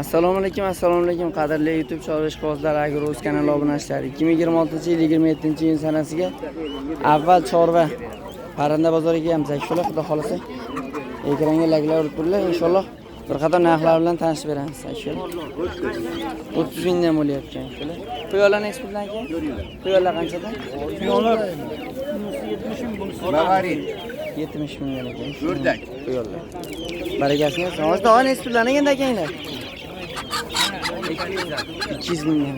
Assalomu alaykum, assalomu alaykum, qadrli YouTube chorva ishqibozlari, Agrouz kanali obunachilari. 2026-yil 27-iyun sanasiga avval chorva parranda bozoriga kelyapmiz. Shular xudo xolasa ekranga likelar urib turinglar, inshaalloh bir qator narxlar bilan tanishib beramiz. Shular 30 mingdan bo'lyapti shular. Quyonlar nechi puldan aka? Quyonlar qanchadan? Quyonlar 70 ming, bunisi Bavarin. 70 mingdan ekan. O'rdak. Quyonlar. Barakasini bersin. Hozir og'a nechi puldan ekan akanglar? 200 mingdan.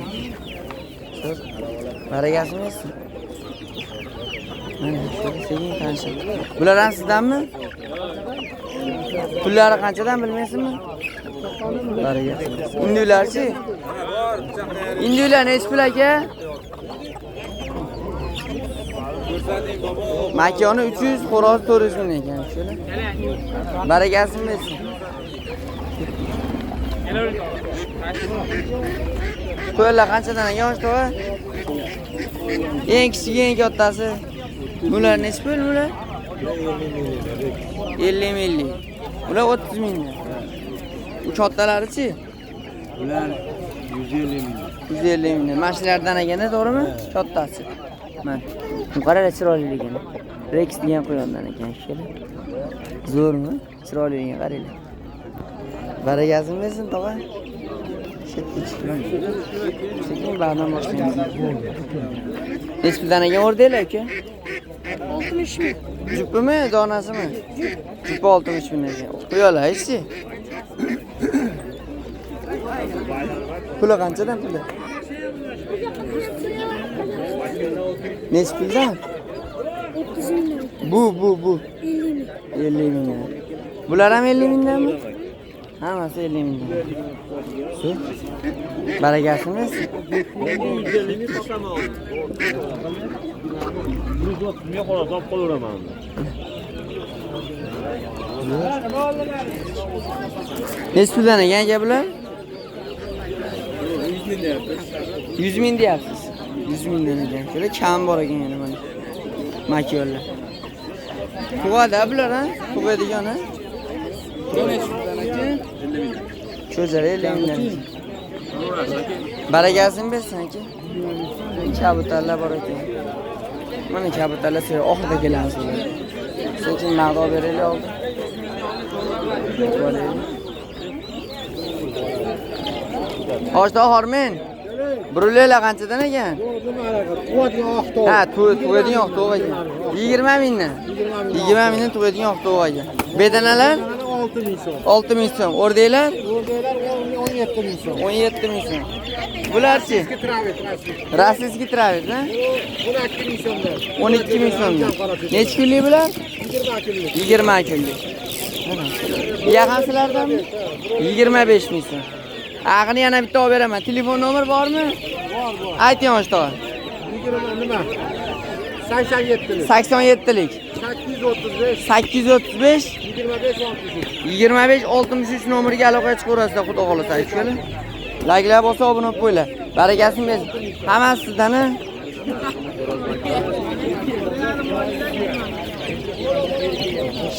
So'z. Barakasini bersin. Mana shu sekin tanishib. Bular ham sizdanmi? Pullari qanchadan bilmaysizmi? Barakasini bersin. Induylarchi? Induylar nechi pul aka? Makoni 300, xo'roz 400 ming ekan, shular. Barakasini bersin. Qo'ylar qanchadan ekan osh tog'a? Eng kichigi, eng kattasi. Bular nechi pul bular? 50 minglik. Ular 30 mingdan. U kattalari-chi? Ular 150 ming. 150 mingdan. Mana shulardan ekanda, to'g'rimi? Kattasi. Mana. Bu qaranglar chiroyliligini. Rex degan quyondan ekan shular. Zo'rmi? Chiroyliligini qaranglar. Barakasini bersin tog'a. Sekin ba'dan boshlaymiz. Nechi puldan ekan o'rdanglar aka? 60 ming. Jupimi, donasimi? Jupi 60 ming ekan. Quyonlar ichi. Puli qanchadan puli? Nechi puldan? 30 mingdan. Bu. 50 ming. 50 mingdan. Bular ham 50 mingdanmi? Hammasi 50 mingdan. Shu. Barakasini bersin. 150 ming sotaman. 130 ming xolos olib qolaveraman. Nechi puldan ekan aka bular? 100 ming deyapsiz. 100 mingdan ekan. Shunda kam bor ekan yana mana. Makyonlar. Tug'adi bular ha? Tug'adigan ha? Cho'zar 50 mingdan. Barakasini bersin aka. Kabutarlar bor ekan. Mana kabutarlar sira oxirida kelamiz ular. Sekin maqdo beraylik oldin. Hoshda hormen. Brulella qanchadan ekan? Ha, tug'adigan oq tovuq ekan. 20 mingdan. 20 mingdan tug'adigan oq tovuq ekan. Bedanalar 6 ming so'm. 6 ming so'm. O'rdaklar O'rdaklar 17 ming so'm. 17 ming so'm. Bularchi? Travet, Rossiya. Rossiyskiy travet, ha? 12 ming so'mdan. 12 ming so'mdan. Necha kunlik bular? 20 kunlik. 20 kunlik. Yaqin sizlardanmi? 25 ming so'm. Ag'ini yana bitta olib beraman. Telefon nomer bormi? Bor, bor. Ayting o'shta. 20 nima? 87lik. 87lik. 835 835 25 63. 25 63 nomeriga aloqaga chiqaverasizlar, xudo xolasa, aytishgani. Likelar bo'lsa obuna bo'lib qo'yinglar. Barakasini bersin. Hammasi sizdan a?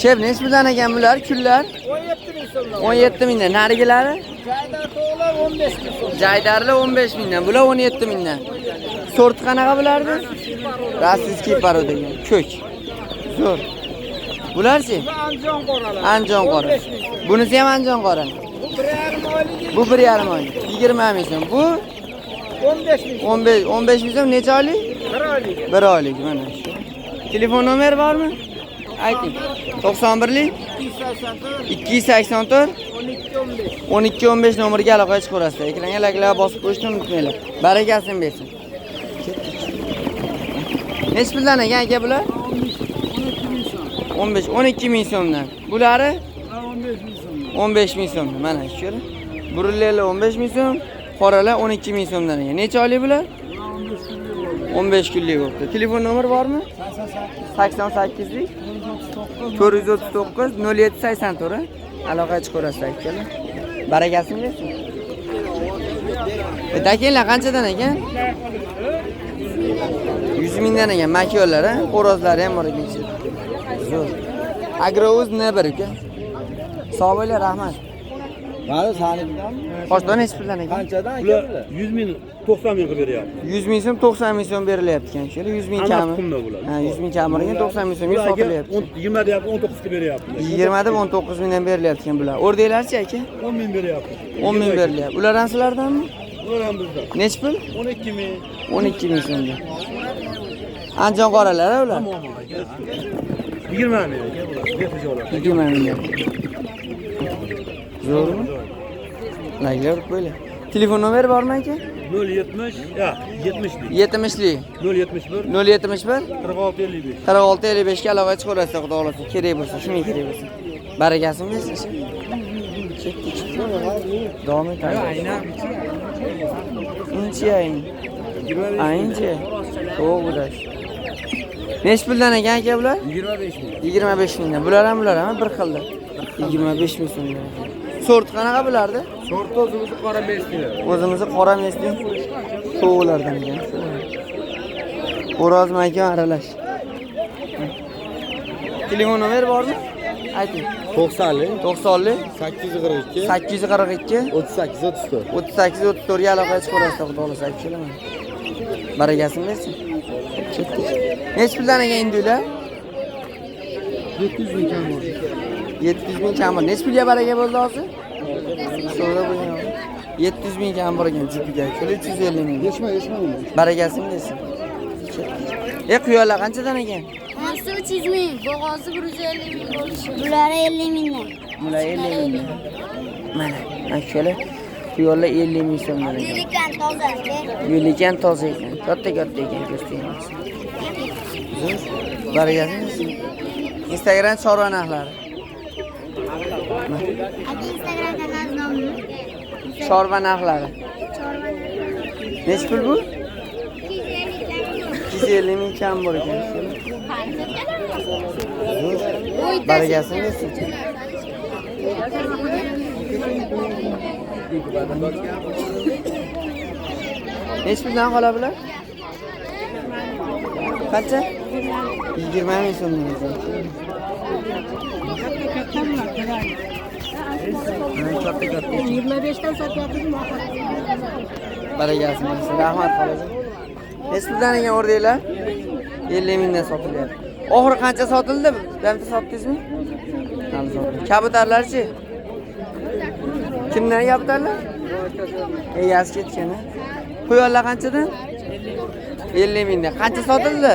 Shef, nechi puldan ekan bular, kullar? 17 ming so'mdan. 17 mingdan. Narigilari? Jaydar to'g'lar 15 ming so'm. Jaydarli 15 mingdan, bular 17 mingdan. Sorti qanaqa bulardi? Rossiyskiy poroda degan. Ko'k. Zo'r. Bularchi? Andijon qoralar. Andijon qora. Bunisi ham Andijon qora. Bu 1,5 oylik. Bu 1,5 oylik. 20 ming so'm. Bu 15 ming. 15 ming so'm necha oylik? 1 oylik. 1 oylik mana shu. Telefon nomeri bormi? Ayting. 91lik 284 284 12 15. 12 15 nomeriga aloqaga chiqaverasizlar. Ekranga likelar bosib qo'yishni unutmanglar. Barakasini bersin. Nechi puldan ekan aka bular? 15 12 ming so'mdan. Bulari 15 ming so'm. 15 ming so'mdan. Mana shu. Burunlar 15 ming so'm, qoralar 12 ming so'mdan ekan. Necha oylik bular? 15 kunlik bo'libdi. Telefon nomeri bormi? 88lik 439 07 84 aloqaga chiqaverasizlar akalar. Barakasini bersin. Dakenlar qanchadan ekan? 100 mingdan ekan makyonlar, ha? Xo'rozlari ham bor ekan ichida. Zo'r. Agrouz N1 uka. Sog' bo'linglar, rahmat. Mana sanikidanmi? Qochdan nechi puldan ekan? Qanchadan aka Bular bular? 100 ming, 90 ming qilib beryapti. 100 ming so'm, 90 ming so'm berilyapti ekan. Shuni 100 ming Hamma kami. tuxumda bular. Ha, 100 ming kami ekan, 90 ming so'mga Bular aka sotilyapti. 20 deyapti, 19 qilib beryapti. 20 deb 19 mingdan berilyapti ekan bular. O'rdaklarchi aka? 10 ming beryapti. 10 ming berilyapti. Ular ham sizlardanmi? Bular ham bizdan. Nechi pul? 12 ming. 12 ming so'mdan. Andijon qoralar ular. 20 ming aka bular. Bexujolar. 20 mingdan. Zo'rmi? Layklar urib qo'yinglar. Telefon nomeri bormi aka? 070, ya 70 lik. 70 lik 071 071 46 55. 46 55 ga aloqa chiqaverasizlar, xudo xohlasa. Kerak bo'lsa, shunga kerak bo'lsa. Barakasini bersin. Ketdik. Davom etamiz. Inchi ayin. Ayinchi. To'g'ri bular. Nechi puldan ekan aka bular? 25 ming. 25 mingdan. Bular ham bular ham bir xilda. 25 ming so'mdan. Sort qanaqa bulardi? Sort o'zimizni qora mesni. O'zimizni qora mesli tovuqlardan ekan. Xo'roz makon aralash. Telefon nomeri bormi? Ayting. 90lik 90lik 842 842 38 34. 38 34 ga aloqa chiqarasizlar, xudo xohlasa, kelaman. Barakasini bersin. Ketdik. Nechi puldan ekan indular? 700 ming kam bor. 700 ming kam bor. Nechi pulga baraka bo'ldi hozir? Savdo bo'lgan. 700 ming kam bor ekan jupiga. 350 ming. Yechma, yechma uni. Barakasini bersin. Ketdik. E, quyonlar qanchadan ekan? Bunisi 300 ming, bo'g'ozi 150 ming bo'lishi. Bular 50 mingdan. Bular 50 ming. Mana, mana shular quyonlar 50 ming so'mdan ekan. Yurikan toza. Yo'likan toza ekan. Katta katta ekan, ko'z tegmas. Zo'r. Barakasini bersin. Instagram chorva narxlari. Aka Instagram kanali nomi. Chorva narxlari. Chorva. Nechi pul bu? 250 ming kam bor ekan. Zo'r. Barakasini bersin. Nechi puldan qola bular? Qancha? 20 ming so'mdan ekan. Katta katta. 25 dan sotyapmiz. Barakasini bersin. Rahmat xolajon. Nechi puldan ekan o'rdaklar? 50 mingdan sotilyapti. Oxiri qancha sotildi? Bitta sotdingizmi? Hali sotildi. Kabutarlarchi? Kimdan kabutarlar? Egasi ketgan, ha? Quyonlar qanchadan? 50 mingdan. Qancha sotildi?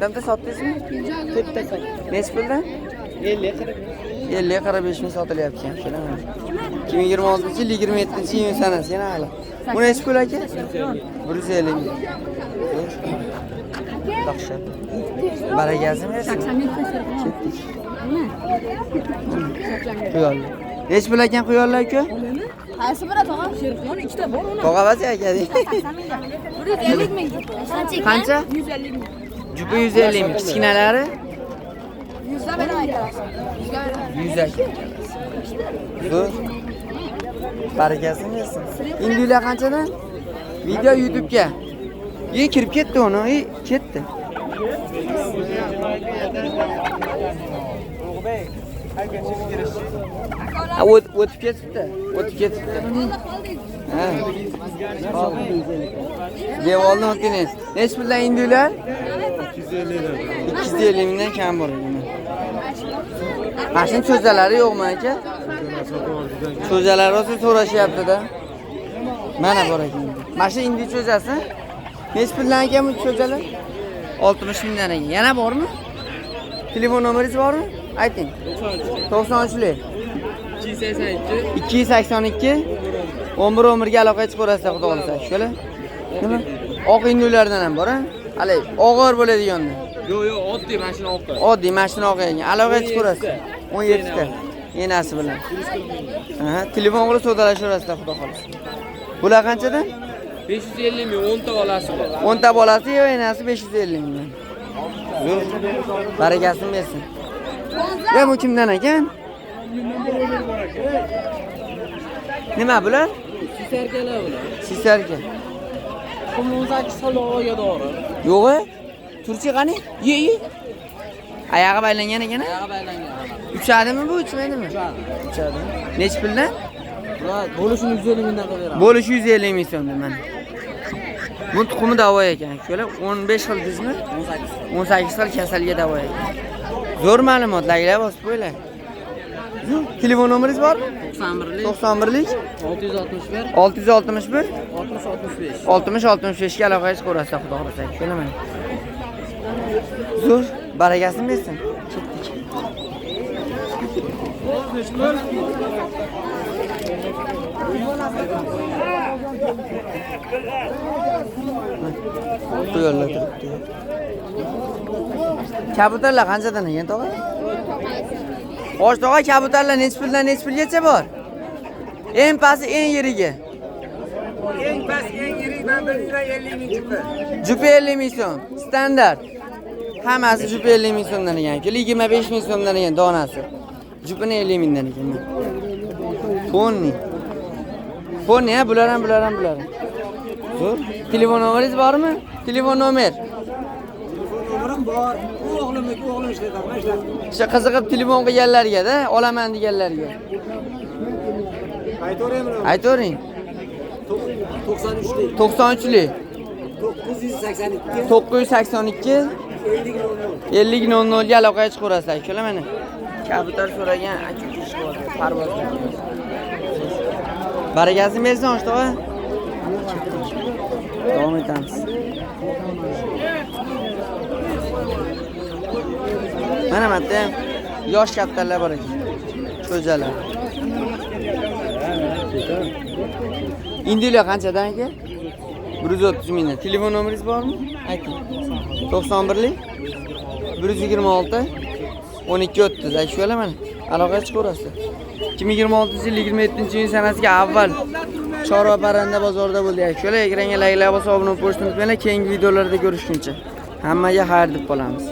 Bitta sotdingizmi? To'rtta sotdim. Nechi puldan? 50-45 ming sotilyapti ekan. 2026 yil 27 iyun sanasi yana hali. Bu nechi pul aka? 150 ming. Dahshat. Barakasini bersin. Ketdik. Quyonlar. Nechi pul ekan quyonlar aka? Qaysi biri tog'a? Sherixon ikkita bor uni. Tog'a bas aka deng. 150 ming. Qancha? 150 ming. Jupi 150 ming. Kichkinalari 100 dan beraman ikkalasi. 100 aka. Zo'r. Barakasini bersin. Indular qanchadan? Video YouTube'ga. Ye kirib ketdi uni, ketdi. Ha, o'tib ketibdi. O'tib ketibdi. Ha. Devorni o'tgan. Nechi puldan indular? 250 mingdan kam bor ekan. Mana shuni cho'zalari yo'qmi aka? Cho'zalari rosa so'rashyapti-da. Mana bor ekan. Mana shu indi cho'zasi. Nechi puldan ekan bu cho'zalar? 60 mingdan ekan. Yana bormi? Telefon nomeringiz bormi? Ayting. 93lik 282 11 11 ga aloqa chiqarasizlar, xudo xohlasa. Shular. Nima? Oq indulardan ham bor, ha? Hali og'ir bo'ladigandan. Yo'q, yo'q, oddiy mashina oqi. Oddiy mashina oq ekan. Aloqa chiqarasiz. 17 ta. Enasi bilan. Aha, telefon qilib savdolashaverasizlar, xudo xohlasa. Bular qanchadan? 550 ming, 10 ta bolasi bor. 10 ta bolasi va enasi 550 mingdan. Zo'r. Barakasini bersin. Ya bu kimdan ekan? Nima bular? Sisarkalar bular. Sisarka. Qumlo'zaki salog'iga to'g'ri. Yo'q-e? Turchi qani? Ye, ye. Oyog'i baylangan ekan-a? Oyog'i baylangan. Uchadimi bu, uchmaydimi? Uchadi. Nechi puldan? Bular bo'lishini 150 mingdan qilib beramiz. Bo'lishi 150 ming so'mdan mana. Bu tuxumi davo ekan. Shular 15 xil dizmi? 18. 18 xil kasalga davo ekan. Zo'r ma'lumot, layklar bosib qo'yinglar. Telefon nomeringiz bormi? 91lik 91lik 661 661 60 65. 60 65 ga aloqaga chiqaverasizlar, xudo xohlasa. Shuni mana. Zo'r, barakasini bersin. Ketdik. Quyonlar turibdi. Kabutarlar qanchadan ekan tog'a? Xo'sh tog'a, kabutarlar nechi puldan nechi pulgacha bor? Eng pasti, eng yirigi. Eng past, eng yirik man 150 ming jupi. Jupi 50 ming so'm, standart. Hammasi jupi 50 ming so'mdan ekan. Kilo 25 ming so'mdan ekan donasi. Jupini 50 mingdan ekan. Ponni. Ponni ha, bular ham, bular ham, bular ham. Zo'r. Telefon nomeringiz bormi? Telefon nomer. Nomerim bor. U o'g'limniki, o'g'lim ishlatadi, men ishlatmayman. O'sha qiziqib telefon qilganlarga-da, olaman deganlarga. Aytaveraymi? Aytavering. 93lik, 93lik 982 982 50 00. 50 00 ga aloqaga chiqaverasizlar. Akalar mana. Kabutar so'ragan aka ish bor, parvoz. Barakasini bersin osh tog'a. Davom etamiz. Mana bu yerda ham yosh kaptarlar bor ekan. Cho'jalar. Indiylar qanchadan aka? 130 mingdan. Telefon nomeringiz bormi? Ayting. 91lik 126 12 30. Ay shular mana. Aloqaga chiqaverasizlar. 2026-yil 27-iyun sanasiga avval chorva parranda bozorida bo'ldi. Shular ekranga layklar bosib, obuna bo'lishni unutmanglar. Keyingi videolarda ko'rishguncha. Hammaga xayr deb qolamiz.